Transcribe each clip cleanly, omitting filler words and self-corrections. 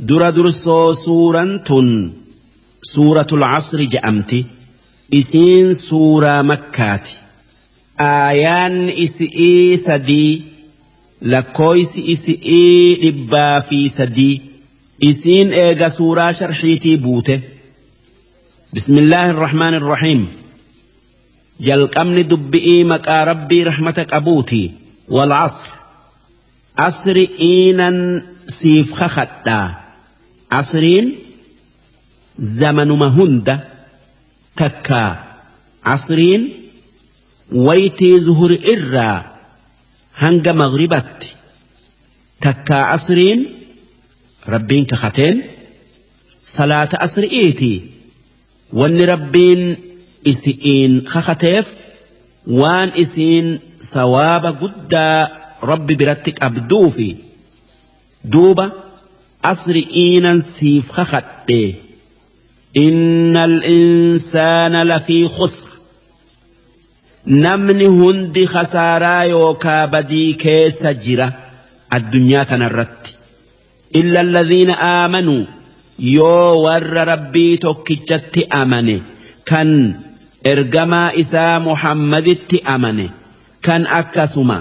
Dura dursoo suuraan tun suuratul asri je'amti. Isiin suuraa makkaati. Aayaan isi'ii sadii lakkooysi isi'ii 103. Isiin eega suuraa sharxiitii buute. Bismillaahi irrahmaan irrahiim. Jalqabni dubbi'ii maqaa rabbii rahmata qabuuti. Wal asr. Asri iinan siif kakadhaa. Asriin zamanuma hunda takkaa asriin waytii zuhuri irraa hanga maghribatti takkaa asriin rabbiin kakateen salaata asri'iiti. Wanni rabbiin isi'iin kakateef waan isiin sawaaba guddaa rabbi biratti qabduufi. Duuba asri'iinan siif kakadhe. Innal insaana lafii khusr. Namni hundi khasaaraa yookaa badii keessa jira addunyaa kanarratti. Illa alladhiina aamanuu, yoo warra rabbii tokkichatti amane, kan ergamaa isaa Muhammaditti amane, kan akkasuma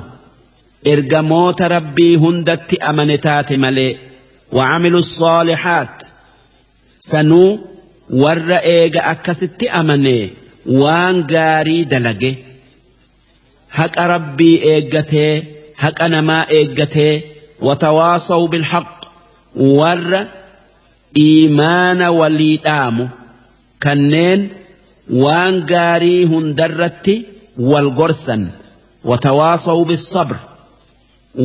ergamoota rabbii hundatti amane taate malee. Wa'amilu saalihaat, sanuu warra eega akkasitti amane waan gaarii dalage, haqa rabbii eeggatee haqa namaa eeggatee. Watawaasaw bilhaq, warra iimaana walii dhaamu, kanneen waan gaarii hundarratti wal gorsan. Watawaasaw bissabr,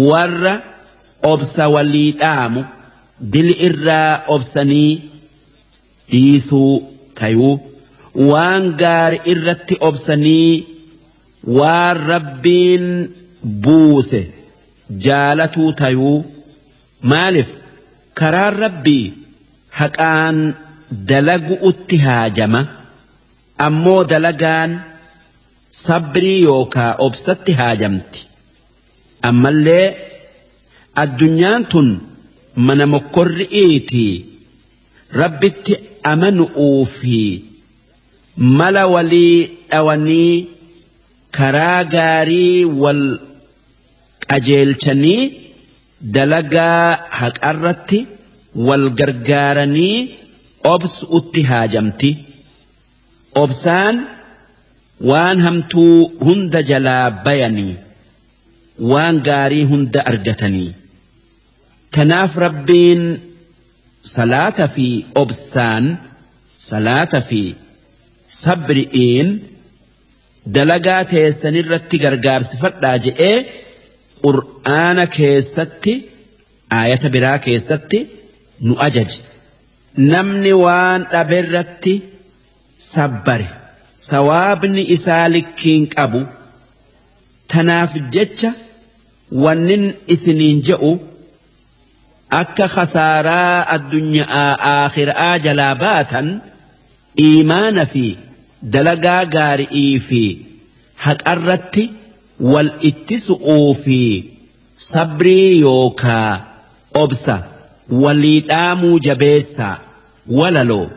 warra obsa walii dhaamu, dili irraa obsanii dhiisuu tayuu, waan gaari irratti obsanii waan rabbiin buuse jaalatuu tayuu. Maalif karaan rabbii haqaan dalagu'utti haajama, ammoo dalagaan sabrii yookaa obsatti haajamti. Ammallee addunyaan tun mana mokkorri'iitii rabbitti amanu'uu fi mala walii dhawanii karaa gaarii wal qajeelchanii dalagaa haqarratti wal gargaaranii obsu'utti haajamti. Obsaan waan hamtuu hunda jalaa bayanii waan gaarii hunda argatanii. Tanaaf rabbiin salaata fi obsaan, salaata fi sabri'iin dalagaa teessanirratti gargaarsifadhaa je'ee qur'aana keessatti aayata biraa keessatti nu ajaje. Namni waan dhaberratti sabbare sawaabni isaa likkiin qabu. Tanaaf jecha wannin isiniin je'u akka khasaaraa addunyaa aakhiraa jalaa baatan iimaana fi dalagaa gaari'ii fi haqarratti wal ittisu'uu fi sabrii yookaa obsa walii dhaamuu jabeessaa. Walaloo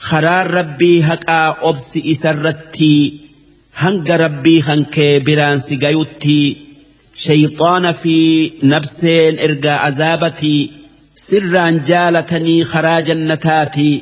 karaan rabbii haqaa obsi isarrattii hanga rabbii kankee biraan si gayuttii shayxaana fi nabseen ergaa azaabatii sirraan jaalatanii karaa jannataatii.